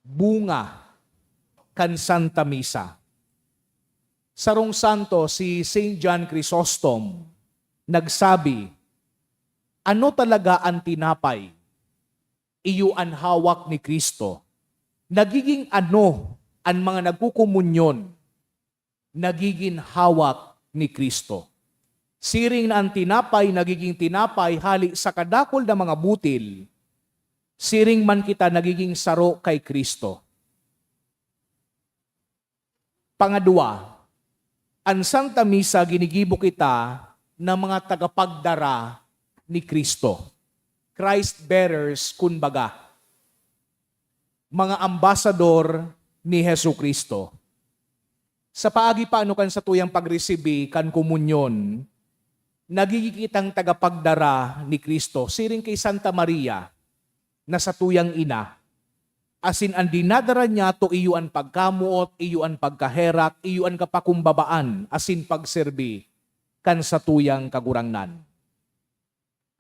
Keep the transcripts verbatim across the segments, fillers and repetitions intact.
Bunga kan Santa Misa. Sarong santo, si Saint John Chrysostom, nagsabi, "Ano talaga an tinapay? Iyo an hawak ni Cristo." Nagiging ano an mga nagkukomunyon? Nagiging hawak ni Cristo. Siring na an tinapay nagiging tinapay hali sa kadakul na mga butil, siring man kita nagiging saro kay Cristo. Pangadwa, an Santa Misa ginigibo kita na mga tagapagdara ni Cristo. Christ bearers, kun baga. Mga ambasador ni Jesu-Cristo. Sa paagi pa ano kan satuyang pagresibi kan komunyon, nagiging kitang tagapagdara ni Cristo, siring kay Santa Maria, na satuyang ina. Asin an dinadara niyato iyo an pagkamoot, iyo an pagkaherak, iyo an kapakumbabaan, asin pagserbi kan satuyang Kagurangnan.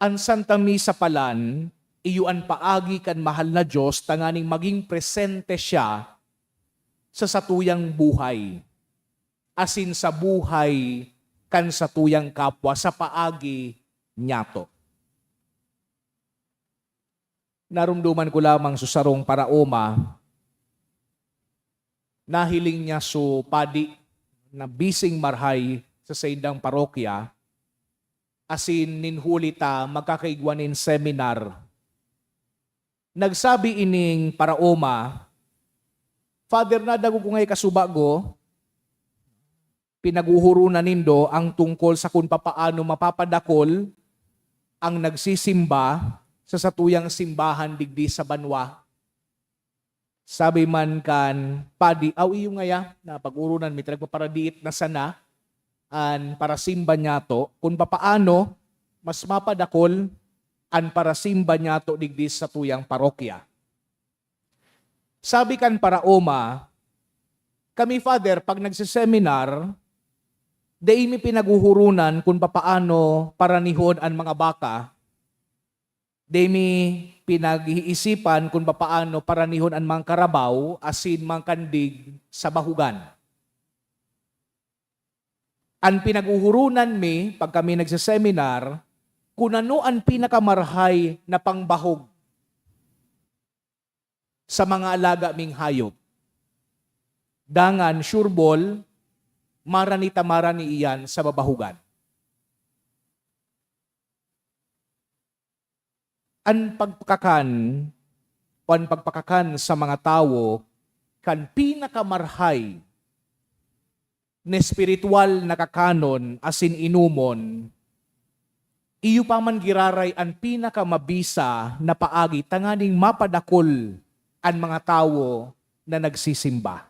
An Santa Misa palan, iyo an paagi kan mahal na Dios tanganing maging presente siya sa satuyang buhay, asin sa buhay kan satuyang kapwa sa paagi niyato. Narumduman ko lamang sa sarong paraoma, nahiling niya so padi na bising marhay sa saindang parokya, asin nin huli ta magkakaigwa nin seminar. Nagsabi ining paraoma, "Father, nadangog ko ngaya kasubago, pinaghuhurunan nindo ang tungkol sa kun papaano mapapadakol ang nagsisimba sa satuyang simbahan digdi sa banwa." Sabi man kan padi, "Aw, iyo ngaya, na pag-urunan mi, nagpaparadiit na sana an parasimba niyato, kun papaano mas mapadakol an parasimba niyato digdi sa tuyang parokya." Sabi kan paraoma, "Kami, Father, pag nagseseminar, dai mi pinaghuhurunan kun papaano paranihon an mga baka, dai mi pinag-iisipan kun papaano paranihon an mga karabaw asin mga kandig sa bahugan. An pinaghuhurunan mi pag kami nagseseminar, kun ano an pinakamarhay na pangbahog sa mga alaga ming hayop. Dangan, sure ball, marani ta marani iyan sa babahugan." An pagpakakan o an pagpakakan sa mga tawo kan pinakamarhay na espiritual na kakanon asin inomon, iyo pa man giraray an pinakamabisa na paagi tanganing mapadakol an mga tawo na nagsisimba.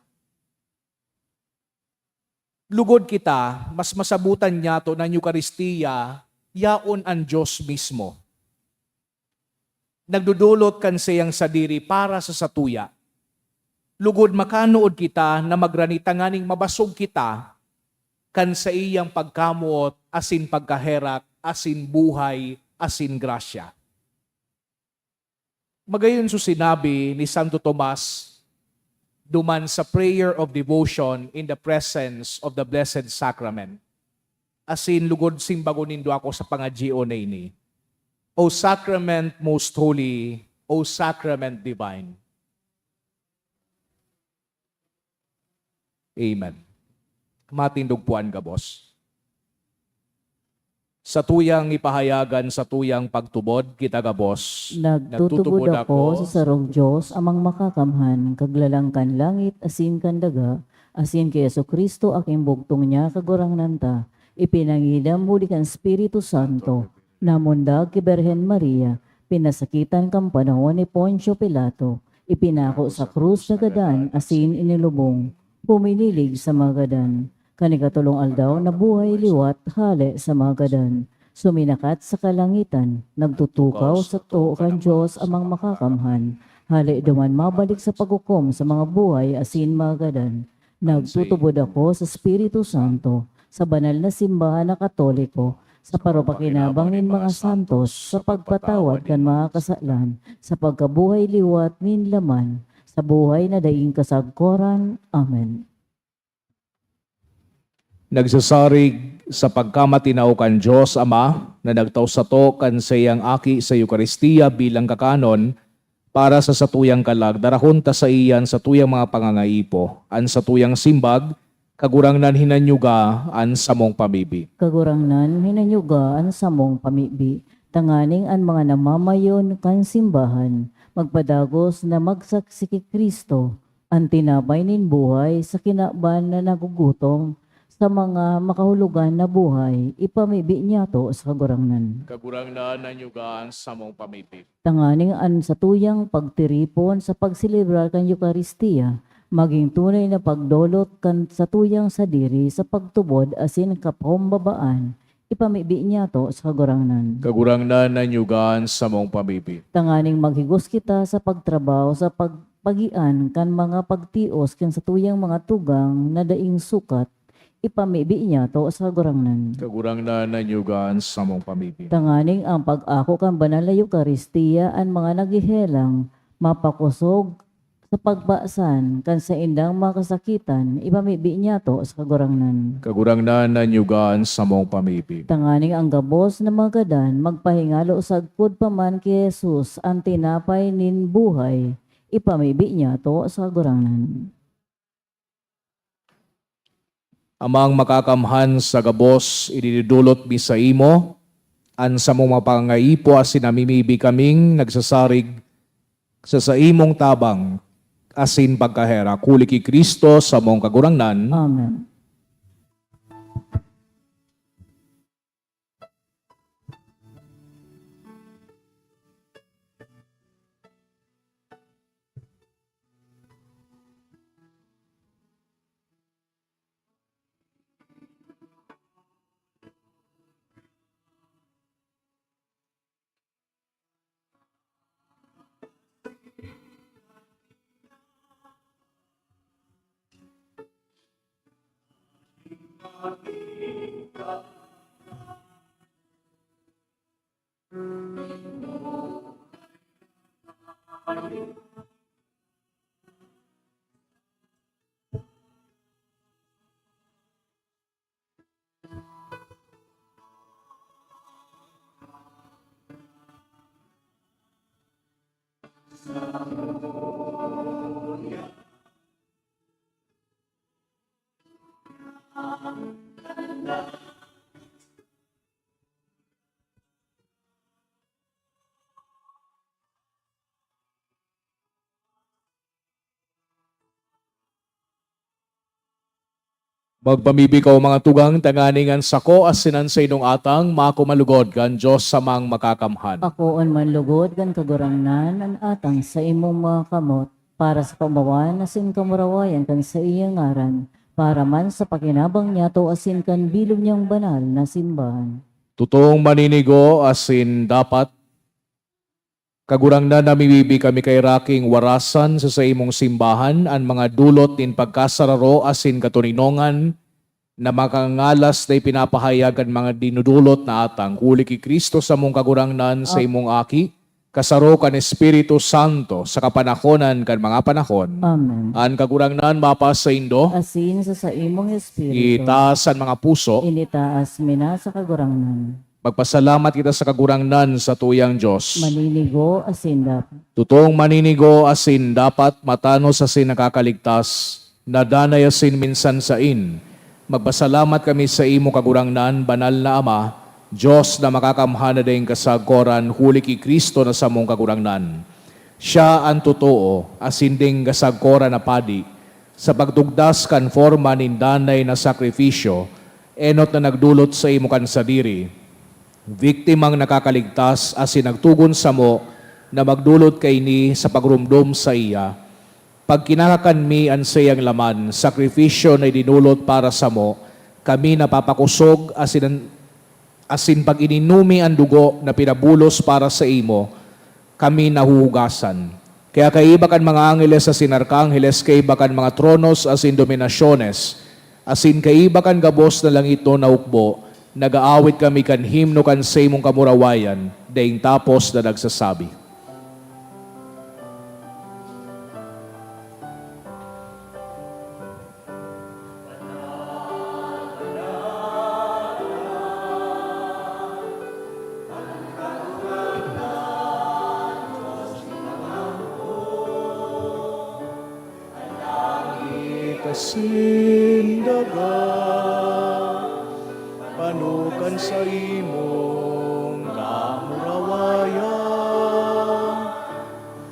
Lugod kita, mas masabotan niyato na an Eukaristia yaon an Dios mismo. Nagdodolot kan saiyang sadiri para sa satuya. Lugod makanood kita na magrani tanganing mabasog kita kan saiyang pagkamoot asin pagkaherak asin buhay asin grasya. Magayon so sinabi ni Santo Tomas duman sa prayer of devotion in the presence of the Blessed Sacrament. Asin lugod simbagon nindo ako sa pangadyion na ini, O Sacrament most holy, O Sacrament divine. Amen. Matindog po an gabos. Sa tuyang ipahayag an satuyang pagtubod, kita gabos. Nagtutubod ako sa sarong Dios, Amang Makakamhan, Kaglalang kan langit asin kan daga, asin ki Jesu-Cristo, aking bugtong niya, Kagurangnan ta, ipinangidam huli kan Espiritu Santo, namundag ki Birhen Maria, pinasakitan kan panahon ni Poncio Pilato, ipinako sa krus na gadan asin inilubong, puminilig sa mga gadan. Kan ikatolong aldaw, nabuhay liwat hale sa mga gadan. Suminakat sa kalangitan, nagtutukaw sa too kan Dios Amang Makakamhan. Hale duman mabalik sa paghukom sa mga buhay asin mga gadan. Nagtutubod ako sa Espiritu Santo, sa banal na simbahan na Katoliko, sa parupakinabang nin mga santos, sa pagpatawad kan mga kasalan, sa pagkabuhay liwat nin laman, sa buhay na daing kasagkoran. Amen. Nagsasarig sa pagkamatinaw kan Dios Ama na nagtao sato kan saiyang Aki sa Eukaristia bilang kakanon para sa satuyang kalag, darahon ta saiya an satuyang mga pangangaipo, an satuyang simbag, Kagurangnan, hinanyuga an samong pamibi. Kagurangnan, hinanyuga an samong pamibi, tanganing an mga namamayon kan simbahan magpadagos na magsaksi ki Cristo, an tinapay nin buhay sa kinaban na nagugutom, sa mga makahulogan na buhay, ipamibi niyato sa Kagurangnan. Kagurangnan, hinanyuga an samong pamibi. Tanganing an satuyang pagtiripon sa pagselebrar kan Eukaristia magin tunay na pagdolot kan satuyang sadiri sa pagtubod asin kapahumbabaan, ipamibi niyato sa Kagurangnan. Kagurangnan, hinanyuga an samong pamibi. Tanganing maghigos kita sa pagtrabaho sa pagpagian kan mga pagtios kan satuyang mga tugang na daing sukat, ipamibi niyato sa Kagurangnan. Kagurangnan, hinanyuga an samong pamibi. Tanganing an pag-ako kan banal na Eukaristia an mga naghehelang mapakosog sa pagbasan kan saindang mga kasakitan, ipamibi niyato sa Kagurangnan. Kagurangnan, hinanyuga an samong pamibi. Tanganing an gabos na mga gadan magpahingalo sagkod pa man ki Jesus, an tinapay nin buhay, ipamibi niyato sa Kagurangnan. Amang Makakamhan, sa gabos idinidolot mi saimo an samong mga pangangaipo, asin namimibi kaming nagsasarig sa saimong tabang asin pagkaherak, huli ki Cristo samong Kagurangnan. Amen. Magpamibi kamo, mga tugang, tanganing an sako asin an saindong atang mako malugod kan Dios Samang Makakamhan. Pakoon man lugod kan Kagurangnan an atang sa imong mga kamot, para sa kaomawan asin kamurawayan kan saiyang ngaran, para man sa pakinabang niyato asin kan bilog niyang banal na simbahan. Totoong maninigo asin dapat, Kagurangnan, namimibi kami kairaking warasan sa saimong simbahan, an mga dulot nin pagkasararo asin katoninongan na makangangalas na ipinapahayag kan mga dinudulot na atang, huli ki Cristo samong Kagurangnan, sa imong Aki, kasaro kan Espiritu Santo, sa kapanahonan kan mga panahon. Amen. An Kagurangnan mapasaindo. Asin sa saimong espiritu. Itaas an mga puso. Initaas mi na sa Kagurangnan. Magpasalamat kita sa Kagurangnan, satuyang Dios. Maninigo asin dapat. Totoong maninigo asin dapat, matanos asin nakakaligtas, na danay asin minsan sain. Magpasalamat kami sa imo, Kagurangnan, Banal na Ama, Dios na makakamhan na daing kasagkoran, huli ki Cristo na samong Kagurangnan. Siya an totoo asin daing kasagkoran na padi, sa pagtugdas kan forma nin danay na sakrifisyo, enot na nagdolot saimo kan sadiri, biktimang nakakaligtas asin nagtugon samo na magdolot kaini sa pagromdom saiya. Pag kinakakan mi an saiyang laman, sakrifisyo na idinolot para samo, kami napapakosog asin an asin pag ininom mi an dugo na pinabulos para saimo, kami nahuhugasan. Kaya kaiba kan mga angheles asin arkangheles, kaiba kan mga tronos asin dominasyones, asin kaiba kan gabos na langitnon na hukbo, nag-aawit kami kan himno kan saimong kamurawayan, daing tapos na nagsasabi. Sindaga, pano kan saimong kamurawayan.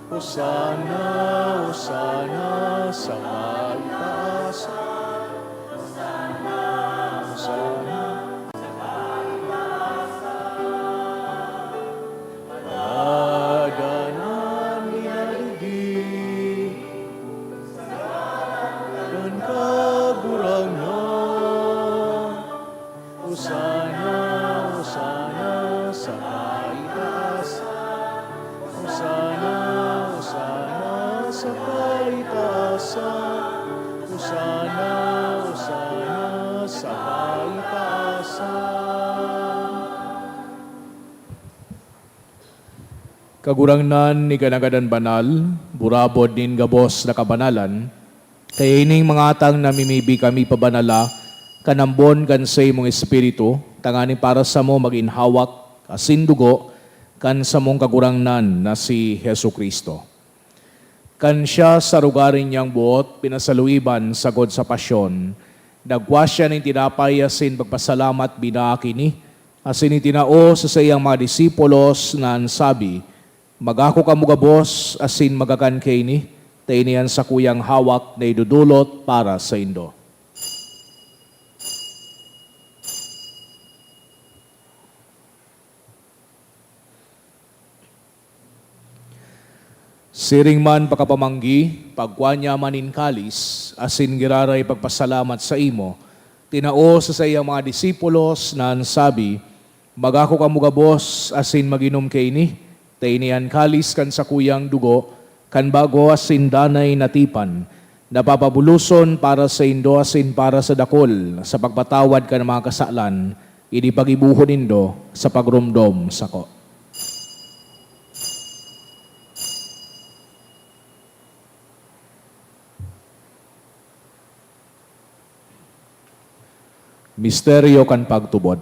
Hosana, Hosana sa kaitaasan. Hosana, Hosana sa kaitaasan. Pagadanan ni David, kan Kagurangnan. Hosana, Hosana sa kaitaasan. Hosana, Hosana sa kaitaasan. Hosana, Hosana sa kaitaasan. Kagurangnan, ika na gadan banal, burabod nin gabos na kabanalan, kaya ining mga atang namimibi kami pabanala kan ambon kan saimong Espiritu, tanganing para samo magin hawak asin dugo kan samong Kagurangnan na si Jesu-Cristo. Kan siya sa arogarin niyang boot pinasaluiban sagkod sa pasyon, nagkua siya nin tinapay asin pagpasalamat, binaak ini, asin itinao sa saiyang mga disipulos na an sabi, "Magako kamo gabos asin magakan kaini, ta ini an sakuyang hawak na idodolot para saindo." Siring man pakapamanggi, pagkua niya man nin kalis, asin giraray pagpasalamat saimo, tinao sa saiyang mga disipulos na an sabi, "Magako kamo gabos asin mag-inom kaini, ta ini an kalis kan sakuyang dugo kan bago asin danay na tipan, na papabuloson para saindo asin para sa dakul sa pagpatawad kan mga kasalan. Ini paggibohon nindo sa pagromdom sako." Misteryo kan pagtubod.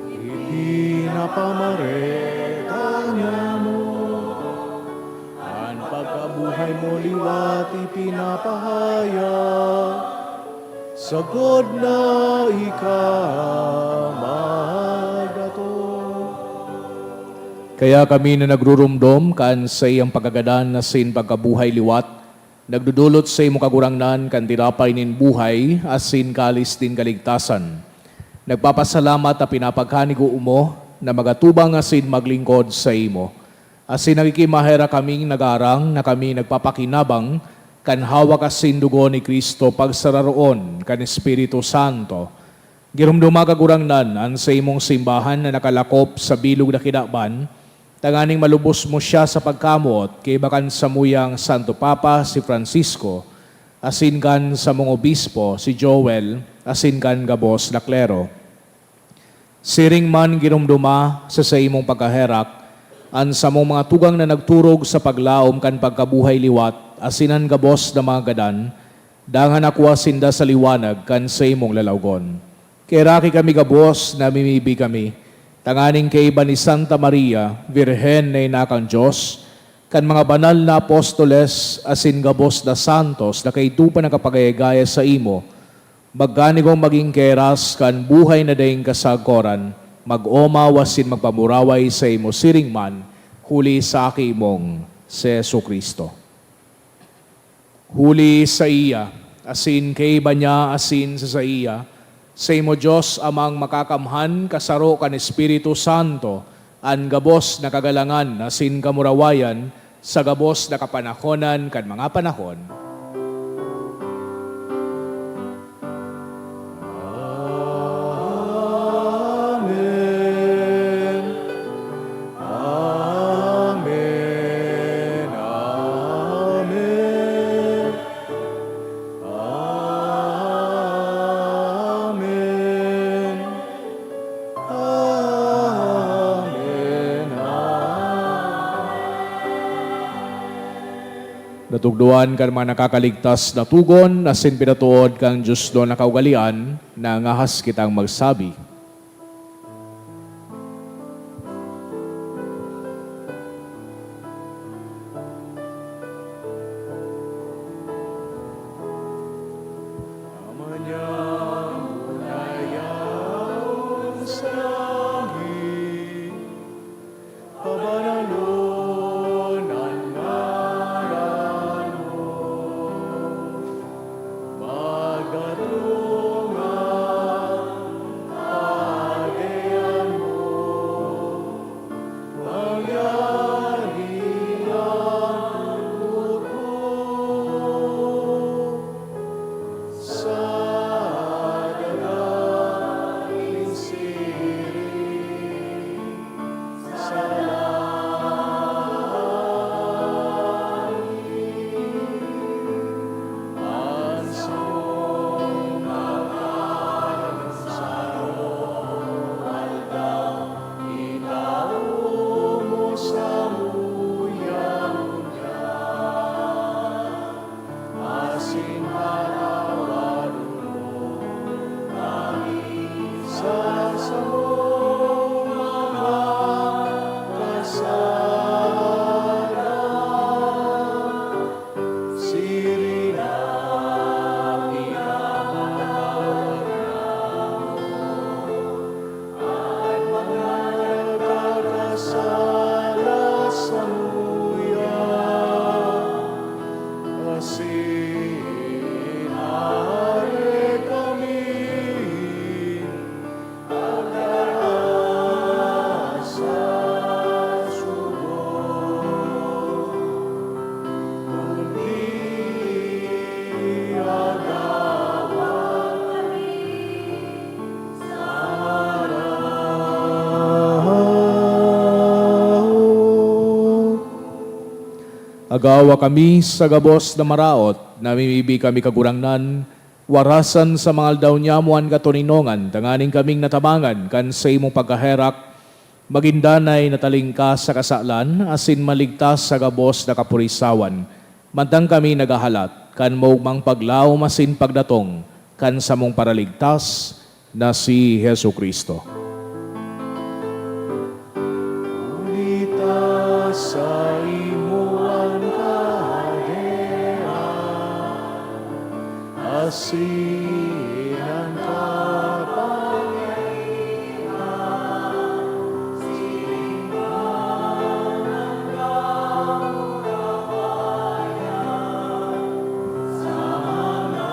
Ipinapamareta niamo an pagkabuhay mo liwat, ipinapahayag sagkod na ika magdatong. Kaya kami na nagruromdom kan saiyang pagkagadan asin pagkabuhay liwat, nagdodolot saimo, Kagurangnan, kan tinapay nin buhay asin kalis nin kaligtasan. Nagpapasalamat ta pinapagkanigo mo na magatubang asin maglingkod saimo. Asin nakikimaherak kaming nagaarang na kami nagpapakinabang kan hawak asin dugo ni Cristo pagsararoon kan Espiritu Santo. Giromdoma, Kagurangnan, an saimong simbahan na nakalakop sa bilog na kinaban, tanganing malubos mo siya sa pagkamoot kaiba kan samuyang Santo Papa, si Francisco, asin kan samong obispo, si Joel, asin kan gabos na klero. Siring man giromdoma sa saimong pagkaherak an samong mga tugang na nagturog sa paglaom kan pagkabuhay liwat asin an gabos na mga gadan, dangan nakua sinda sa liwanag kan saimong lalawgon. Kaheraki kami gabos, namimibi kami, tanganing kaiba ni Santa Maria, Birhen na ina kan Dios, kan mga banal na apostoles asin gabos na santos na kaidto pa nakapagayagaya saimo, magkanigong magin keras kan buhay na daing kasagkoran, mag-omaw asin magpamuraway saimo siring man, huli sa Aki mong si Jesu-Cristo. Huli saiya, asin kaiba niya, asin sa saiya, saimo, Dios Amang Makakamhan, kasaro kan Espiritu Santo, an gabos na kagalangan asin kamurawayan, sa gabos na kapanahonan kan mga panahon. Amen. Amen. Amen. Amen. Amen. Amen. Katukdoan kan mga nakakaligtas na tugon asin pinatuod kan Dios na kaugalean, nangahas kitang magsabi. Pabanalon an ngaran mo, magdatong an kahadean mo, mangyari an lambot mo sa daga nin siring. Asin patawadon mo kami sa samong mga kasalanan, siring na pinapatawad namon an mga nagkakasala samuya. Asin aare kami pagdara sa sugo, kundi agawa kami sa maraot. Agawa kami sa gabos na maraot, namimibi kami, Kagurangnan, warasan sa mga aldaw niamo an katoninongan, tanganing kaming natabangan kan saimong pagkaherak, magin danay na talingkas sa kasalan, asin maligtas sa gabos na kapurisawan, mantang kami naghahalat kan maogmang paglaom asin pagdatong kan samong Paraligtas, na si Jesu-Cristo. Huli ta saimo an Kahadean, asin an kapangyarihan, siring man an kamurawayan, sa mga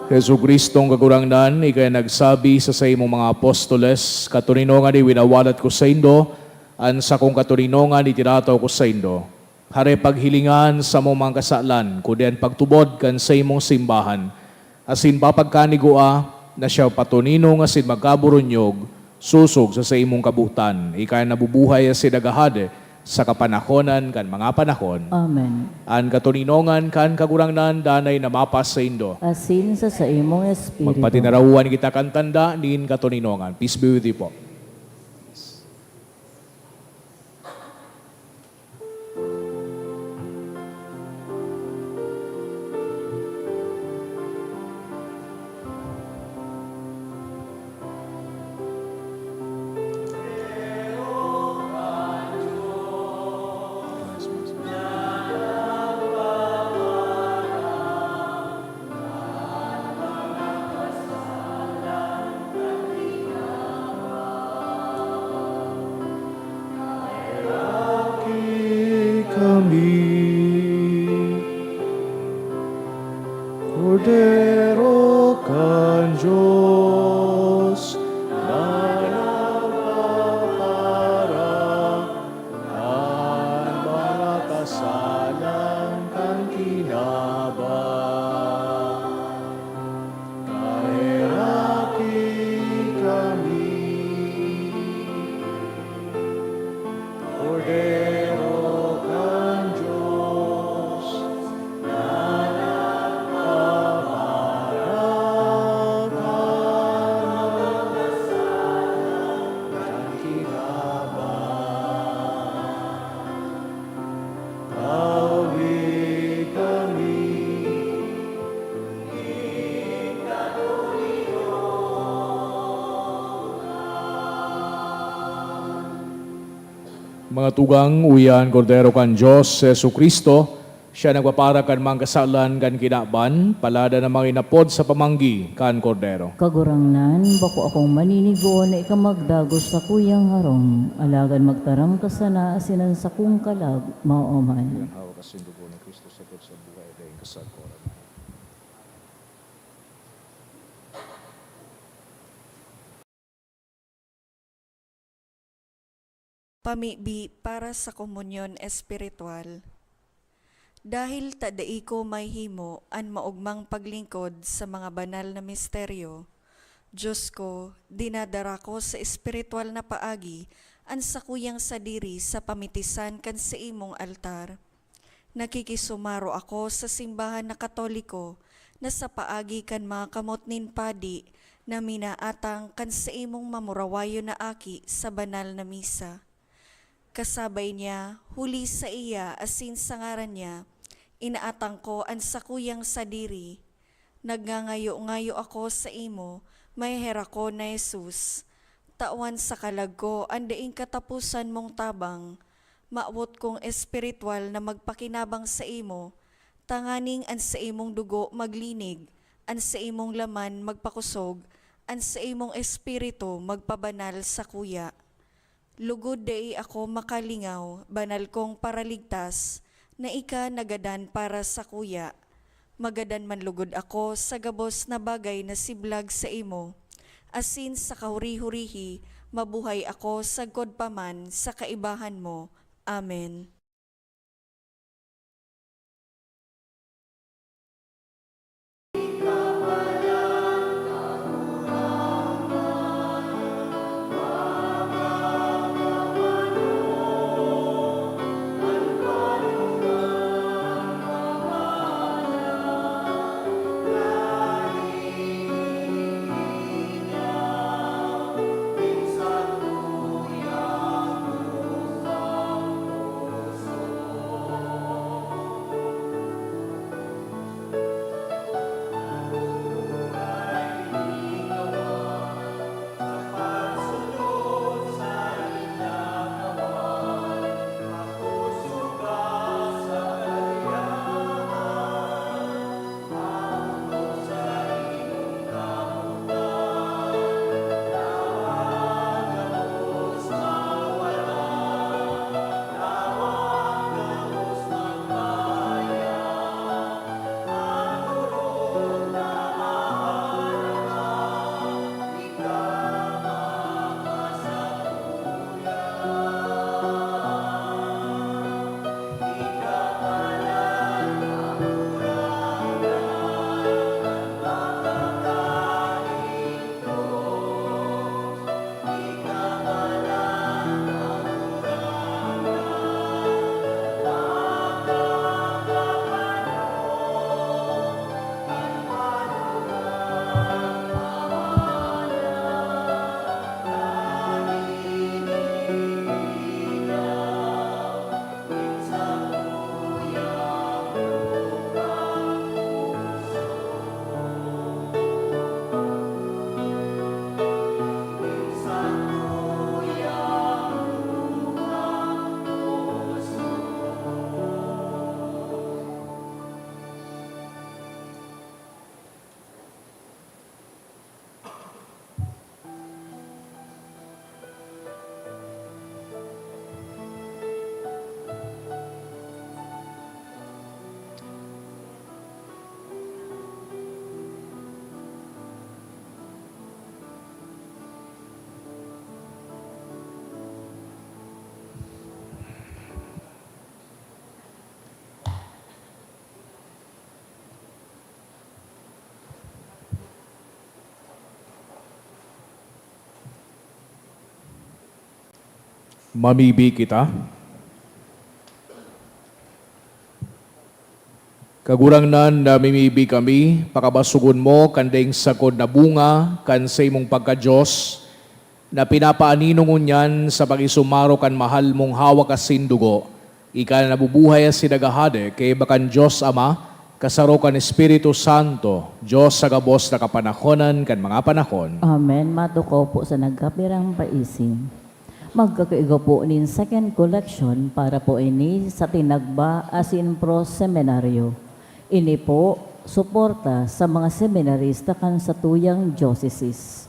Jesu-Cristong Kagurangnan, ika an nagsabi sa saimong mga apostoles, "Katoninongan iwinawalat ko saindo, an sakong katoninongan itirataw ko saindo." Hare paghilinga an samong mga kasalan, kundi an pagtubod kan saimong simbahan, asin papagkanigua na siya patoninong asin magkaburunyog, sosog sa saimong kabotan. Ika an nabubuhay asin naghahade sa kapanahonan kan mga panahon. Amen. An katoninongan kan Kagurangnan danay na mapasaindo. Asin sa saimong espiritu. Magpatinarawan kita kan tanda nin katoninongan. Peace be with you po. Kami, Kordero kan Dios, na nagpapaharap kan mga kasalan kan kinaban, kaheraki kami. Kordero kan Dios, na nagpapaharap kan mga kasalan kan kinaban. Mga tugang, uya an Kordero kan Dios, si Jesu-Cristo, siya nagpapara kan mga kasalan kan kinaban, palada na mga inapod sa pamanggi kan Kordero. Kagurangnan, bako akong maninigo na ika magdagos sa kuyang harong, alagad magtaram ka sana asin an sakong kalag maoman. An hawak asin dugo ni Cristo sagkod sa buhay daing kasagkoran. Pamibi para sa komunyon espiritual. Dahil ta dai ko mahimo an maogmang paglingkod sa mga banal na misteryo, Dios ko, dinadara ko sa espiritual na paagi an sakuyang sadiri sa pamitisan kan saimong altar. Nakikisumaro ako sa simbahan na Katoliko na sa paagi kan mga kamot nin padi na minaatang kan saimong mamurawayon na aki sa banal na misa. Kasabay niya, huli saiya asin sa ngaran niya, inaatang ko an sakuyang sadiri. Nagngangayo-ngayo ako saimo, maheherak ko na Jesus. Tawan sa kalag ko an daing kataposan mong tabang. Mawot kong espiritual na magpakinabang saimo, tanganing an saimong dugo maglinig, an saimong laman magpakosog, an saimong espiritu magpabanal sakuya. Lugod dai ako makalingaw, banal kong Paraligtas, na ika nagadan para sakuya. Magadan man lugod ako sa gabos na bagay na siblag saimo, asin sa kahuri-hurihi mabuhay ako sagkod pa man sa kaibahan mo. Amen. Mamibi kita. Kagurangnan, namimibi kami, pakabasogon mo kan daing sagkod na bunga kan saimong pagka-Dios, na pinapaanino ngunyan sa pakisumaro kan mahal mong hawak asin dugo. Ika na nabubuhay asin naghahade kaiba kan Dios Ama, kasaro kan Espiritu Santo, Dios sa gabos na kapanahonan kan mga panahon. Amen. Matukaw po sa nagkapirang paisi. Magkakaigo po nin second collection para po ini sa Tinagba asin Pro Seminaryo. Ini po, suporta sa mga seminarista kan satuyang diocese.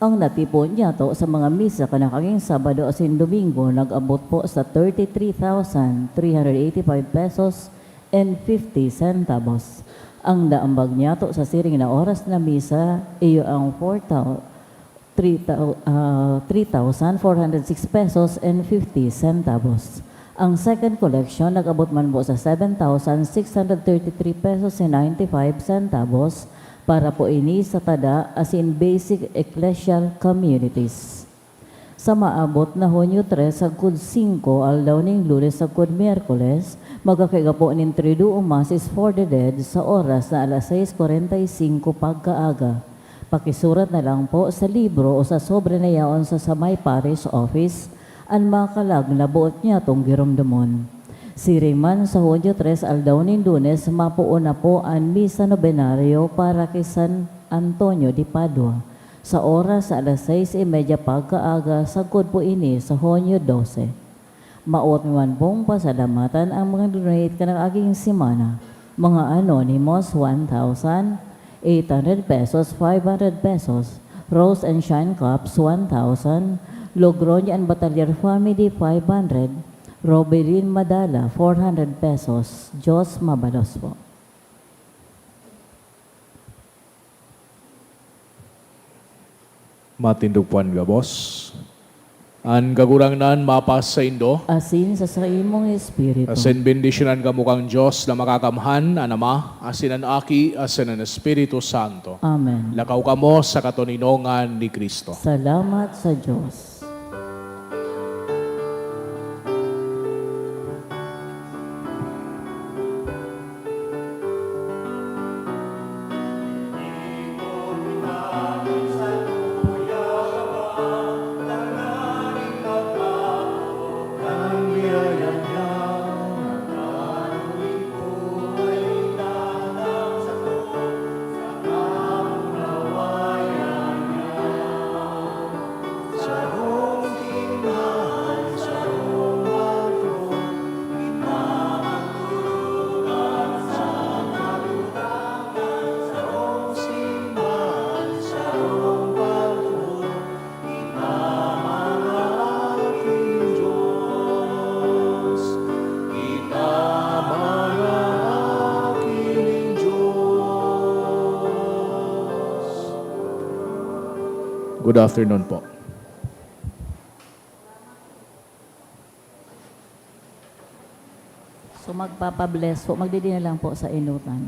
Ang natipon niyato sa mga misa kan nakaaging Sabado asin Domingo nag-abot po sa thirty-three thousand three hundred eighty-five pesos and fifty centavos. Ang naambag niyato sa siring na oras na misa, iyo ang four thou-, three thou-, ah, three thousand four hundred six pesos and fifty centavos. Ang second collection nag-abot man po sa seven thousand six hundred thirty-three pesos and ninety-five centavos para po ini sa tada asin basic ecclesial communities. Sa maabot na Hunyo tres sagkod singko, aldaw ning Lunes sagkod Miyerkules, magkakaiga po nin Triduum Masses for the Dead sa oras na alas sais kwarenta y singko pagkaaga. Pakisurat na lang po sa libro o sa sobre na yaon sa, sa may parish office an mga kalag na boot niyatong giromdomon. Siring man sa Hunyo tres, aldaw nin Lunes, mapoon na po an Misa Nobenaryo para ki San Antonio de Padua, sa oras na alas sais y media pagkaaga, sagkod po ini sa Hunyo dose. Maot mi man pong pasalamatan ang mga nag-donate kan nakaaging semana. Mga anonymous, one thousand, eight hundred pesos, five hundred pesos, Rose and Shine Cups, one thousand, Logroño and Batalier Family, five hundred, Robelin Madala, four hundred pesos. Diyos mabalos po. Matindog po an gabos. An Kagurangnan mapasaindo. Asin sa saimong espiritu. Asin bendisyonan kamo kan Dios na Makakamhan, an Ama, asin an Aki, asin an Espiritu Santo. Amen. Lakaw kamo sa katoninongan ni Cristo. Salamat sa Dios. Good afternoon po. So, magpapa-bless po. Magdidi na lang po sa enutan.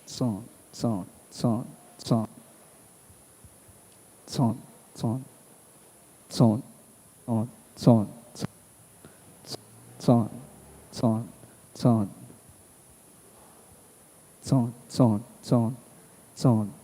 Son, son, son, son. Son, son, son, son, son, son, son, son, son. Son, son, son, son.